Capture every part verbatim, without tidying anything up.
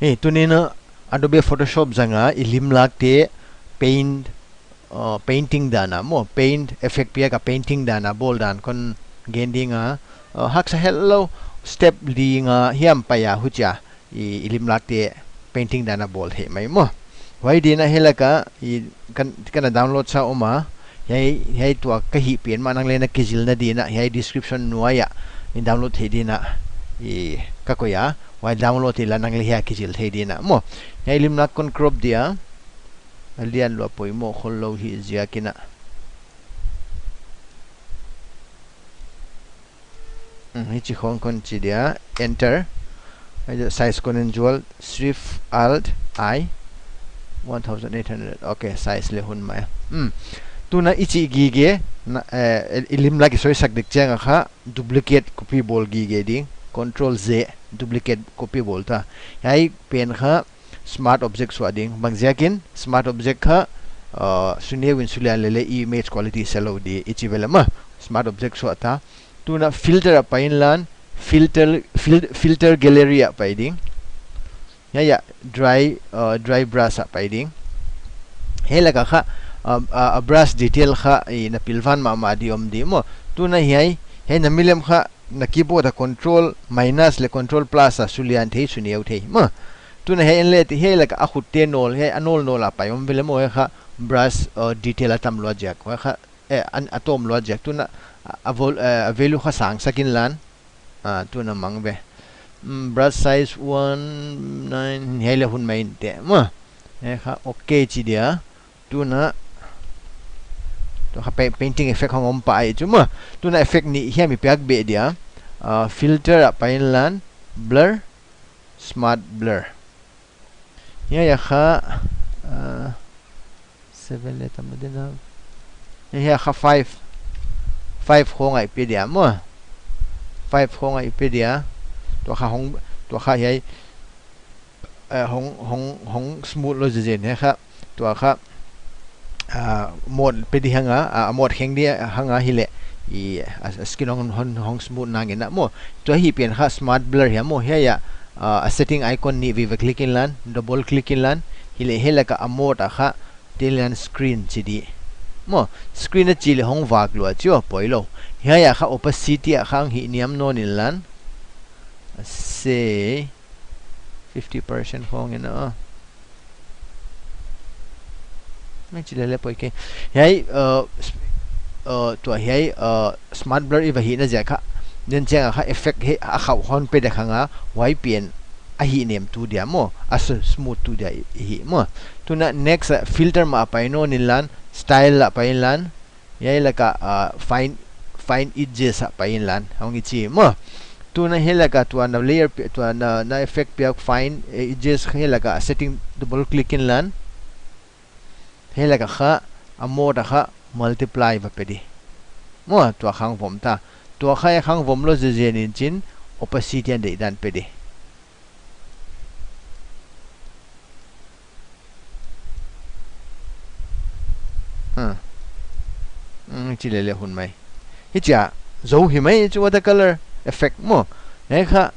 Eh, tuni'n Adobe Photoshop zanga i limlakte paint, uh, painting dan a maw, paint effect piak a painting dan a bawl dan kon gen ding a, uh, haksa hetlou step li nga hiam pai a huchia i, i limlakte painting dan a bawl theih mai maw. Huai di'n hiai laka i kan, kana download sa om a, hiai, hiai tua ka hih pen mah nang leng na kizilna di'n hiai description nuai ah i download theih di'n i ka koih a, huai download inla nang leng hiai kizil thei di'n maw. Hiai limlak kon crop dia, a lian lua poimoh khollou hi ziakin. Hmm, hichi khong kon chi dia, enter. Hiai size kon en zual, Shift Alt I, one thousand eight hundred. Okay, size leng hun mai. Hmm. Tuni'n i chih gige, na, eh, i limlak i soisak dek chiang a kha, duplicate copy bawl gige ding. Control Z, duplicate copy bawl ta. Hiai pen kha, smart object suah ding. Bang ziakin, smart object kha, uh, suneu in sulian lele image quality se lou di i chi ve leh maw. Smart object suah ta. Tuni'n filter ah pai inla, filter, fil-, filter gallery ah pai ding. Hiai ah, dry, uh, dry brush ah pai ding. Hiai laka kha, uh, uh, brush detail kha, i na pilvan mahmah di om di maw. Tuni'n hiai, hiai na milem kha, na keyboard a control minus leh control plus a sulian thei, suneu thei maw. Tuni'n hiai en leh hiai laka a khutte nawl, hiai a nawl nawl a pai om ve leh maw, hiai kha brush, uh, detail a tam lua ziak. Hiai kha, eh, an, a tawm lua ziak. Tuni'n a, a vol-, eh, a value kha sangsak inla. Ah, tuni'n mang ve. Mm, brush size one nine, hiai leng hun mai inte maw. Hiai kha okay chi dia. Tuni'n, tua kha pa-, painting effect hong om pai chu maw. Tuni'n effect nih hiam i piak beh dia. Ah, filter ah pai inla, blur, smart blur. Hiai ah kha, ah, seven leng tam na di'n a. Hiai ah kha five. Five khong ah i pe dia maw. Five khong ah i pe dia. Tua kha hong, tua kha hiai, eh, hong, hong, hong smooth lou zenzen hiai kha. Tua kha, ah, mode pe di hang a, ah, mode kheng di hang a hileh. I, ah, skin hong, hong, hong smooth nangin maw. Tua hih pen kha smart blur hi maw. Hiai ah, ah, setting icon nih vive click inla, double click inla. Hileh hiai laka a mode ah kha, tilian screen chi di. Maw, screen a chih leh hong vak lua chi a poilou. Hiai ah kha opacity ah kha hih niam nawn inla. Say, fifty percent khong in a. Nang chi lele poi ke. Hiai, uh, s-, uh, tua hiai, uh, smart blur i va hihna ziak kha. Nen chiang a kha effect hiai a khauh hon pe dek hang a, huai pen a hih nem tu dia maw, a s-, smooth tu dia i, i hi maw. Tuni'n next, uh, filter mah pai nawn inla, style ah pai inla, hiai laka, uh, find, find edges ah pai inla, hong i chi maw. Tuni'n hiai laka tua na layer pi-, tua na, na effect piak find, eh, edges hiai laka setting double click inla. Hiai laka kha, a mode ah kha multiply va pe di. Maw, tua khang vom ta. Tua kha hiai khang vom lou zenzen in chin, opacity a deihdan pe di. Hmm. Hmm, chi lele hun mai. Hichia, zou hi mai chu watercolor effect maw. Hiai kha,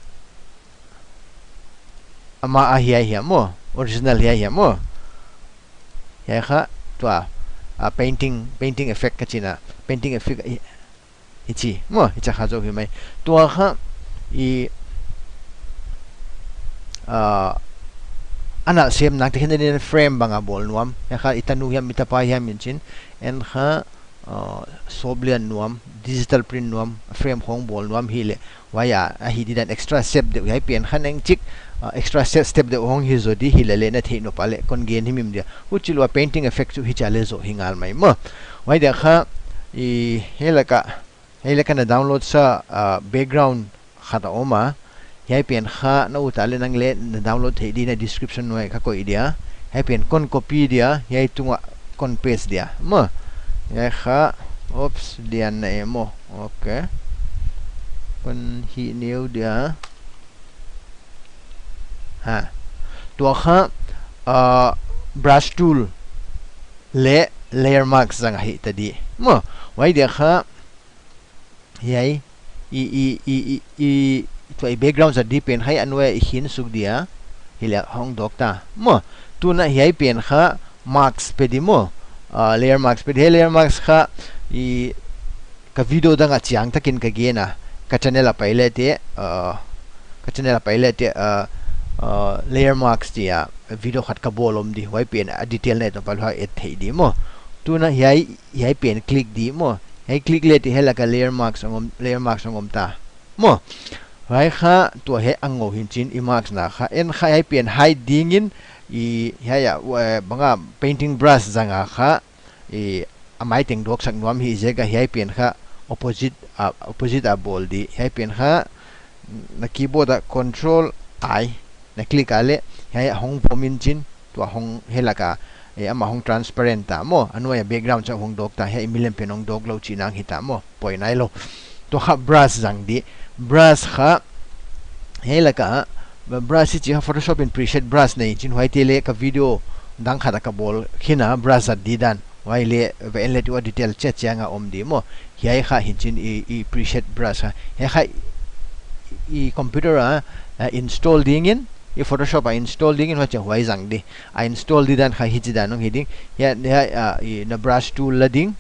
ama a hiai hiam maw. Original hiai hiam maw. Hiai kha, tua, a painting, painting effect ka chihna. Painting effect, i, Hichi, maw, hichia kha zou hi mai. Tua kha, i, ah, ana sem nak te khin den frame bang a bawl nuam. Hiai kha i tanu hiam, i tapa hiam in chin. En kha, ah, sop lian nuam, digital print nuam, frame hong bawl nuam hileh. Huai a, a hih didan extra step deuh hiai pen kha neng chik, ah, extra step, step deuh hong hi zou di hilele na theih nop a leh kon gen himhim dia. Huchi lua painting effect chu hichia leng zou hi ngal mai maw. Huai dia kha, i, hiai laka, Hiai laka na download sa, ah, background khat a om a. Hiai pen kha na ut a leh nang leng na download theih di'n description nuai ah ka koih dia. Hiai pen kon copy dia, hiai tunga kon paste dia. Maw. Hiai kha, oops, lian na e maw. Okay. Kon hih neu dia. Ha. Tua kha, ah, brush tool leh layer mask zang a hih ta di. Maw. Huai dia kha, Hiai, i, i, i, i, i, tua i background zat di pen hiai a nuai ah i khin suk dia. Hileh hong dawk ta. Maw, tuna hiai pen kha mask pe di maw. Ah, layer mask pe di. Hiai layer mask kha i ka video dang a chiang takin ka gen a. Ka channel a pai leh teh, ah, ka channel a pai leh teh, ah, ah, layer mask chia video khat ka bawl om di. Huai pen a detail nei tawh val hua et thei di maw. Tuna hiai, hiai pen click di maw. Hiai click leh teh hiai laka layer mask hong om, layer mask hong om ta. Maw. Huai kha tua hiai a ngou hi'n chin i mask na kha. En kha hiai pen hide dingin i hiai a, eh, banga painting brush zanga kha i a mai teng dawksak nuam hi ziak a hiai pen kha opposite a, opposite a bawl di. Hiai pen kha na keyboard a control I na click a leh hiai hong vom in chin tua hong hiai laka, eh, ama hong transparent ta maw. A nuai a background chauh hong dawk ta, hiai milem pen hong dawk lou chih nang hi ta maw. Poi nai lou. Tua kha brush zang di. Brush kha hiai laka, brush hi chi kha Photoshop in preset brush nei chin, huaite leh ka video dang khat a ka bawl khin a brush zat di dan. Huai leh va en leh teh ua detail chiat chiang a om di maw. Hiai kha hi'n chin i, i preset brush kha. Hiai kha i computer a, a install dingin, i Photoshop a install dingin huai chia huai zang di. A install di dan kha hichi dan hong hi ding. Hiai, hiai, ah, i na brush tool la ding.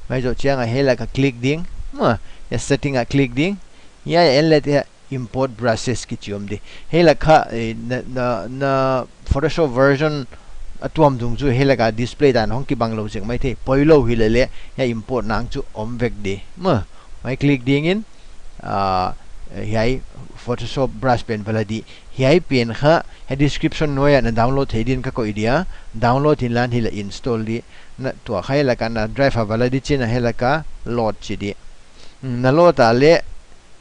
Huai zoh chiang a hiai laka click ding. Maw, hiai setting a click ding. Hiai en leh teh import brushes kichi om di. Hiai laka, eh, na, na, na Photoshop version a tuam dung chu hiai laka display dan hong kibang lou zek mai thei. Poi lou hi leh leh, hiai import nang chu om vek di. Maw, huai click dingin, ah, hiai Photoshop brush pen va la di. Hiai pen kha, hiai description nuai a na download thei din ka koih dia. Download in lan hileh install di. Na tua kha hiai laka na drive a va la di chin a hiai laka load chi di. Hmm, na load a leh,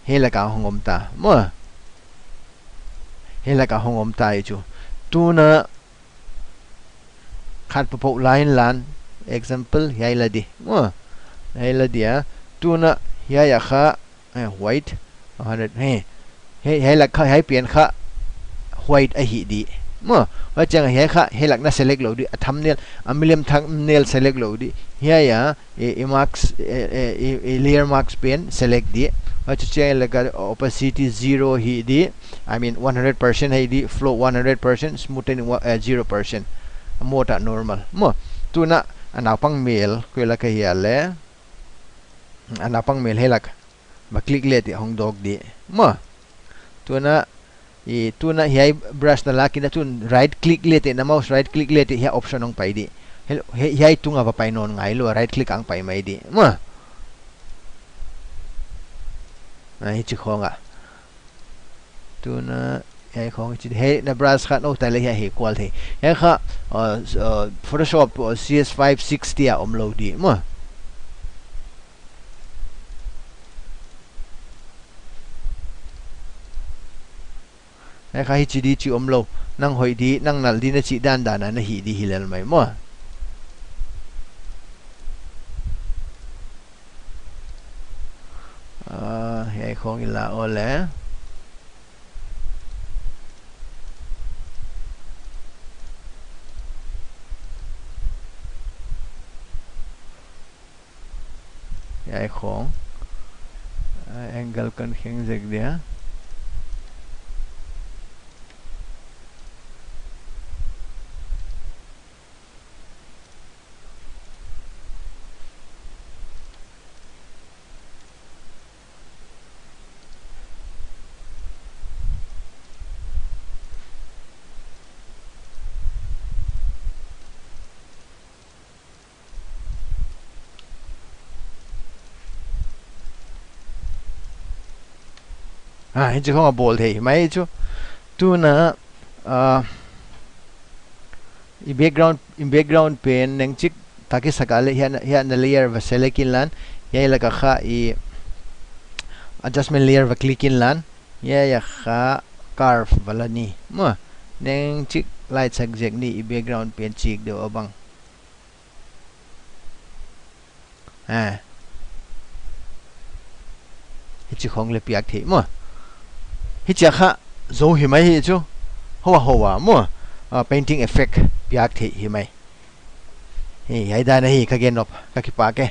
hiai laka hong om ta. Maw. Hiai laka hong om ta i chu. Tuna khat popoh la in lan. Example, hiai la di. Maw. Hiai la dia. Tuna hiai a kha, eh, white. A hundred. Hiai, hiai, hiai laka, hiai pen kha white a hi di. Maw. Huai chiang hiai kha, hiai lak na select lou di. A thumbnail, a milem thumbnail select lou di. Hiai a, i, i mask, i, i, i, i layer mask pen select di. Huai chu chiang laka opacity zero hi di. I mean, one hundred percent hi di, flow one hundred percent, smoothing wa-, eh, zero percent. Mode a normal. Maw, tuna, a naupang mel, koi laka hiai leh. A naupang mel hiai laka. Va click leh teh hong dawk di. Maw. Tuna, i, tuna hiai brush na lak in a tun right click leh teh, na mouse right click leh teh, hiai option hong pai di. Hiai, hiai, hiai tunga va pai nawn ngai lou, right click a hong pai mai di. Maw. Ah, hichi khong a. Tuna, hiai khong hichi, hiai na brush kha nou tai leh hiai hi kual thei. Hiai kha, uh, s-, uh, Photoshop, uh, C S five sixty a om lou di. Maw. Hiai kha hichi di chi om lou. Nang hoih di, nang nal di na chih dandan a na hi di hi lel mai maw. Ah, hiai khong i la o leh. Hiai khong. Ah, angle kon kheng zek dia. Ah, hichi khong a bawl thei mai chu. Tuna, ah, i background, i background pen neng chik tak i sak a leh hiai na, hiai na layer va select in lan. Hiai laka kha i adjustment layer va click in lan. Hiai a kha curve va la ni. Maw, neng chik light sak zek ni i background pen chik deuh a bang. Ah. Hichi khong leh piak thei maw. Hichi a kha zou hi mai hi chu. Hoa hoa maw. Ah, painting effect piak thei hi mai. Hi, hiai dan a hi ka gen nop, ka kipak e.